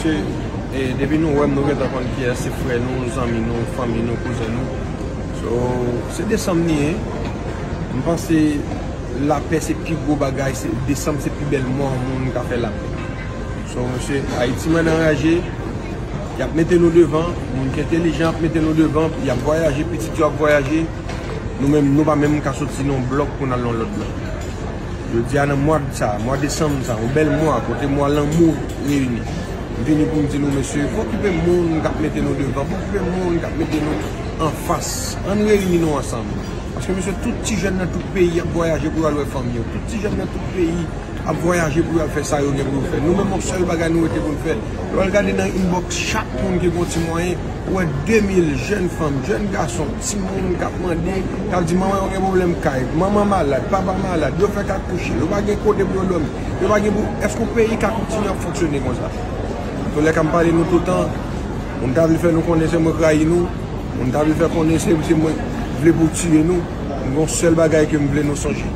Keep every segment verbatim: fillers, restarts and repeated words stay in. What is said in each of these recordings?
Mesye, e, depi nou wè m, nou gentan konn kiyès, se frè nou, zanmi nou, fanmi nou, kouzen nou. So, se desanm li ye. M panse lapè se pi gwo bagay, se desanm se pi bèl mwa yon moun ka fè lapè. So, mesye, Ayiti mwen anraje, y ap mete nou devan, moun ki entelijan ap mete nou devan, y ap vwayaje, pitit yo ap vwayaje, nou menm, nou pa menm ka soti nan yon blòk pou n al nan lòt blòk. Jodi a nan mwa sa, mwa desanm sa, yon bèl mwa kote mwa lanmou reyini. M vini pou m di nou, mesye, pa okipe moun k ap mete nou devan, pa okipe moun k ap mete nou anfas. Ann reyini nou ansanm. Paske, mesye, tout ti jèn nan tout peyi ap vwayaje pou yo al wè fanmi yo. Tout ti jèn nan tout peyi ap vwayaje pou yo al fè sa yo gen pou yo fè. Nou menm, yon sèl bagay nou rete pou n fè. Lè w al gade nan inbox chak moun ki gen yon ti mwayen, ou wè de mil jèn fanm, jèn gason, timoun k ap mande, k ap di, "Manman, yo gen pwoblèm kay, manman malad, papa malad, yo fèk akouche, yo pa gen kote pou yo dòmi, yo pa gen pou," èske yon peyi ka kontinye ap fonksyone konsa? Tout lè k ap pale nou toutan, moun ta vle fè nou konnen se mwen k rayi nou, moun ta vle fè konnen se, se mwen vle pou tiye nou. M gen yon sèl bagay ke m vle nou sonje.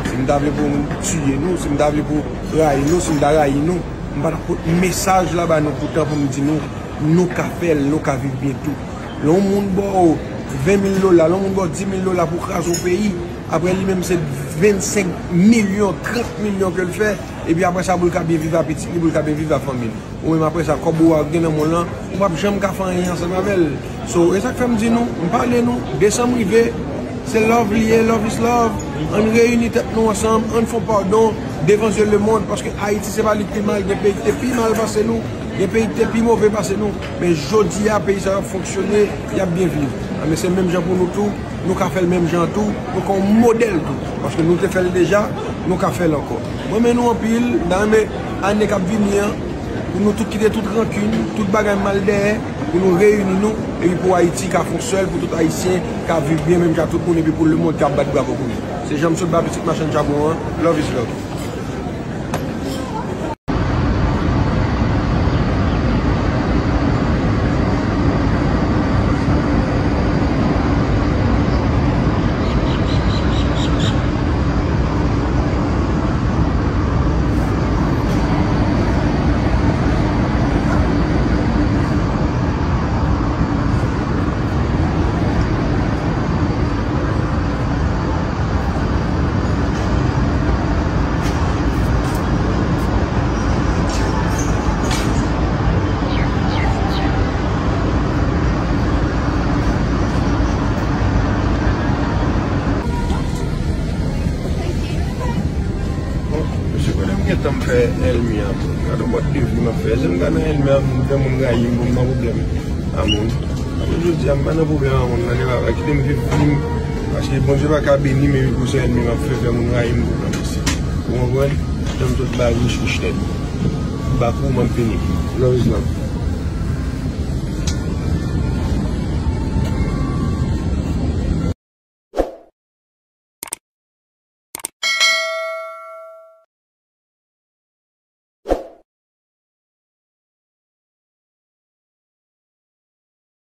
Si m ta vle pou m tiye nou, si m ta vle pou rayi nou, si m ta rayi nou, m pa t ap pot mesaj la ba nou poutan pou m di nou, nou ka fè l, nou ka viv byen tou. Lè yon moun ba w ven mil dola, lè yon moun ba w di mil dola pou w kraze yon peyi, apre li menm se vennsenk milyon, trant milyon ke l fè, epi apre sa pou l ka byen viv a pitit li, pou l ka byen viv a fanmi l. Ou menm apre sa, kòb ou a gen nan men w lan, ou p ap janm ka fè anyen ansanm avè l. So, e sa k fè m di nou, m pale nou, desanm rive, se love li ye, love is love. Ann reyini tèt nou ansanm, ann fè yon padon devan zye lemonn, paske Ayiti se pa li k pi mal, gen peyi ki te pi mal pase nou, gen peyi ki te pi move pase nou. Men jodi a, peyi sa yo ap fonksyone, y ap byen viv. Anben, se menm jan pou nou tou, nou ka fè l menm jan tou, nou ka yon modèl tou. Paske nou te fè l deja, nou ka fè l ankò. Mwen renmen nou anpil, m ta renmen ane k ap vini an, pou nou tout kite tout rankin, tout bagay mal dèyè, pou nou reyini nou, epi pou Ayiti ka fè yon sèl, pou tout Ayisyen ka viv byen menm jan ak tout moun, epi pou lemonn ka bat bravo pou nou. Se Janm Sot ba pitit machann chabon an, love is love. Bon, mesye, konnen m gentan m fè ènmi an. Gade yon bòt de vi m ap fè. Èske m ka nan ènmi an, m fè moun rayi m, bon, m nan pwoblèm a moun. Apre jodi a, m pa nan pwoblèm a moun nan, li pa kite m viv vi m. Paske Bondye pa ka beni m epi pou se ènmi m ap fè, fè moun rayi m pou mwen. Ou konprann? Janm sot ba rich rich tèt. Bakou m ap vini. Love is love.